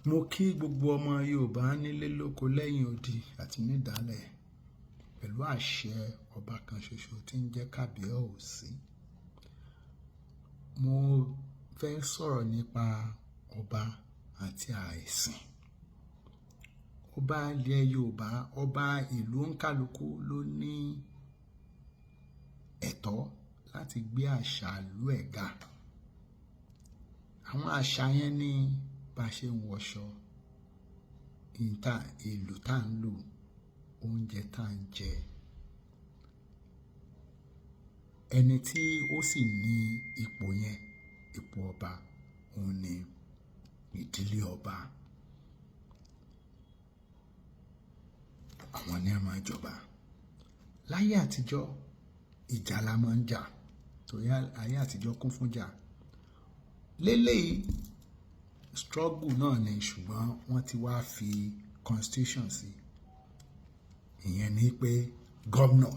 Mo kí gbogbo ọmọ Yorùbá nílé lóko lẹ́yìn odi àti nídàálẹ̀ pẹ̀lú àṣẹ ọba kan ṣoṣo tí ń jẹ́ Kábíyèsí. Mo fẹ́ sọ̀rọ̀ nípa ọba àti àìsìn. Ọba ilẹ̀ Yorùbá, ọba ìlú òǹkàlùkù ló ní ẹ̀tọ́ láti gbé àṣà ìlú ẹ̀ ga. Àwọn àṣà yẹn ní bá ṣe ń wọṣọ, ìta ìlú tá ń lò, oúnjẹ tá ń jẹ. Ẹni tí ó sì ní ipò yẹn, ipò ọba, òun ni ìdílé ọba. Àwọn ni a máa jọba. Láyé àtijọ́, ìjà la máa ń jà, torí ayé àtijọ́ kún fún ìjà. Léléyìí struggle náà ni, ṣùgbọ́n wọ́n ti wá fi constitution sí. Ìyẹn ni pé governor,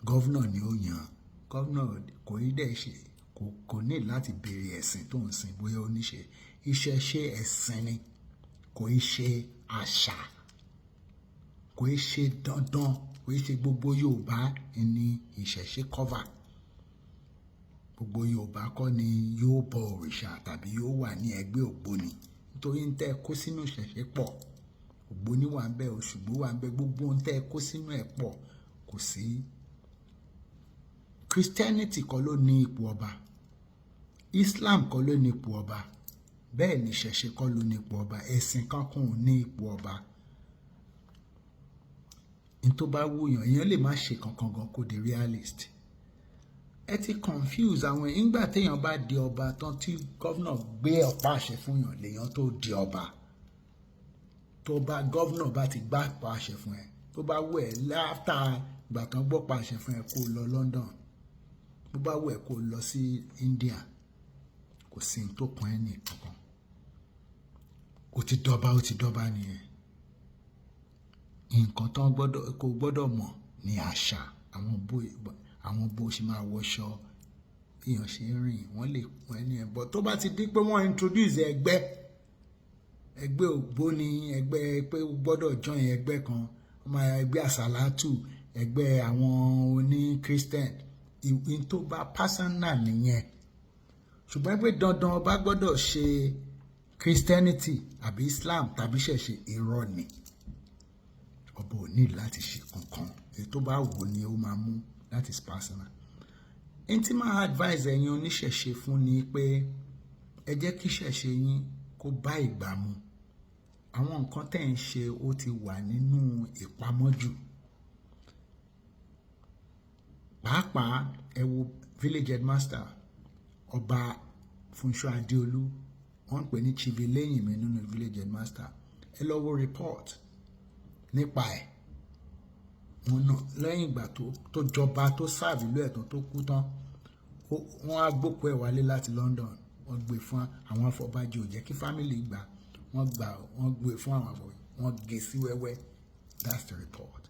governor ni ó yàn. Governor kò ní dẹ̀ ṣe, kò ní láti bèèrè ẹ̀sìn tó ń sìn bóyá ó ní ṣe. Ìṣẹ̀ṣe ẹ̀sìn ni, kò í ṣe àṣà, kò í ṣe dandan, kò í ṣe gbogbo Yorùbá ni ìṣẹ̀ṣe cover. Gbogbo Yorùbá kọ́ ni yóò bọ òrìṣà tàbí yóò wà ní ẹgbẹ́ ògbóni. Nítorí ń tẹ́ kó sínú ìṣẹ̀ṣe pọ̀. Ògbóni wà níbẹ̀, Òṣùgbó wà níbẹ̀, gbogbo ohun tẹ́ kó sínú ẹ̀ pọ̀ kò sí. Christianity kọ́ ló ní ipò ọba. Islam kọ́ ló ní ipò ọba. Bẹ́ẹ̀ ni ìṣẹ̀ṣe kọ́ ló ní ipò ọba. Ẹ̀sìn kankan ò ní ipò ọba. N tó bá wù yàn, èèyàn lè má ṣe kankan gan kó di realist. Ẹ ti confuse àwọn èèyàn. Nígbà tí èèyàn bá di ọba tán tí governor gbé ọ̀pá àṣẹ fún yàn, lèèyàn tó di ọba. Tó bá governor bá ti gbá ọ̀pá àṣẹ fún ẹ, tó bá wù ẹ́ after ìgbà tán gbọ́ ọ̀pá àṣẹ fún ẹ kó lọ London. Tó bá wù ẹ́ kó lọ sí India, kò sí ohun tó kan ẹ́ ní kankan. Ó ti dọba, ó ti dọba nìyẹn. Nǹkan tó gbọ́dọ̀, kó gbọ́dọ̀ mọ̀ ní àṣà, àwọn bó ṣe máa wọṣọ, bí èèyàn ṣe ń rìn, wọ́n lè pọ́n ẹ ní ẹ̀. But tó bá ti di pé wọ́n introduce ẹgbẹ́, ẹgbẹ́ ògbóni, ẹgbẹ́ pé o gbọ́dọ̀ join ẹgbẹ́ kan, wọ́n máa ẹgbẹ́ àsálátù, ẹgbẹ́ àwọn oní Christian, ìwé tó bá personal nìyẹn. Ṣùgbọ́n pé dandan ọba gbọ́dọ̀ ṣe Christianity àbí Islam tàbí ìṣẹ̀ṣe, irọ́ ni. Ọba ò ní láti ṣe kankan. Èyí tó bá wù ní ó máa mú. That is personal. N tí máa advise ẹ̀yin oníṣẹ̀ṣe fún ni pé ẹ jẹ́ kí ìṣẹ̀ṣe yín kó bá ìgbà mu. Àwọn nǹkan tẹ̀ ń ṣe ó ti wà nínú ìpamọ́ jù. Pàápàá ẹ wo village headmaster, Ọba Fúnṣọ́ Adéolú, wọ́n ń pè ní Chief Eléyìnmí nínú village headmaster. Ẹ lọ wo report nípa ẹ̀. Wọ́n náà lẹ́yìn ìgbà tó jọba tó serve ìlú ẹ̀ tán tó kú tán, wọ́n á gbókùú ẹ̀ wálé láti London. Wọ́n gbé fún àwọn afọbajẹ, ò jẹ́ kí family gbà. Wọ́n gbà, wọ́n gbé fún àwọn afọbajẹ, wọ́n gé sí wẹ́wẹ́. That's the report.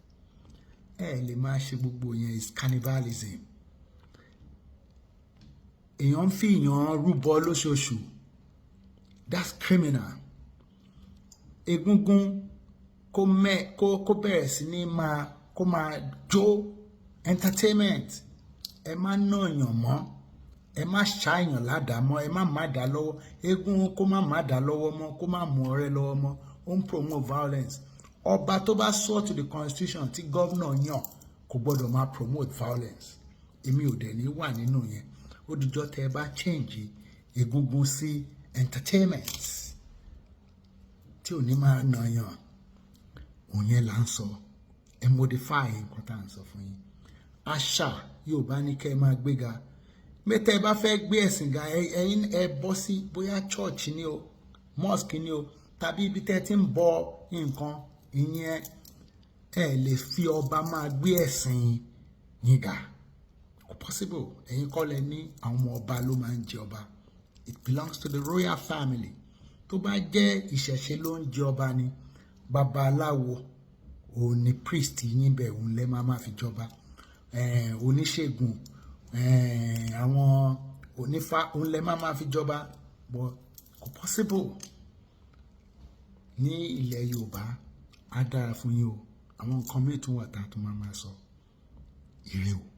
Ẹ lè máa ṣe gbogbo yẹn, is cannibalism. Èèyàn ń fi èèyàn rúbọ lóṣooṣù. That's criminal. Egúngún kó mẹ́ kó bẹ̀rẹ̀ sí ní máa kó máa jó, entertainment. Ẹ má nàyàn mọ́, ẹ má ṣàyàn ládàá mọ́, ẹ má má dá lọ́wọ́. Eégún kó má má dá lọ́wọ́ mọ́, kó má mú ọrẹ́ lọ́wọ́ mọ́. Ó ń promote violence. Ọba tó bá swear to the constitution tí governor yàn kò gbọ́dọ̀ máa promote violence. Èmi ò dẹ̀ ní wà nínú yẹn. Ó dijọ́ tẹ́ ẹ bá change egúngún sí entertainment tí ò ní máa nàyàn. Òun yẹn là ń sọ. Ẹ modify nǹkan tá à ń sọ fún yín. Àṣà Yorùbá ní kẹ́ ẹ máa gbéga. Mẹ́tẹ́ ẹ bá fẹ́ gbé ẹ̀sìn ga, ẹ̀yin ẹ bọ́ sí bóyá church ni o, mosque ni o, tàbí ibi tẹ́ ẹ ti ń bọ nǹkan ìyẹn. Ẹ lè fi ọba máa gbé ẹ̀sìn yín ga, kò possible. Ẹ̀yin kọ́ lẹ ní àwọn ọmọ ọba ló máa ń jẹ ọba. It belongs to the royal family. Tó bá jẹ́ ìṣẹ̀ṣe ló ń jẹ ọba ni, babaláwo òun ni priest yín bẹ̀, òun lẹ́ máa máa fi jọba. Oníṣègùn, àwọn onífá, òun lẹ́ máa máa fi jọba. But kò possible. Ní ilẹ̀ Yorùbá, á dára fún yín o. Àwọn nǹkan míì tún wà tá a tún máa máa sọ. Ire o.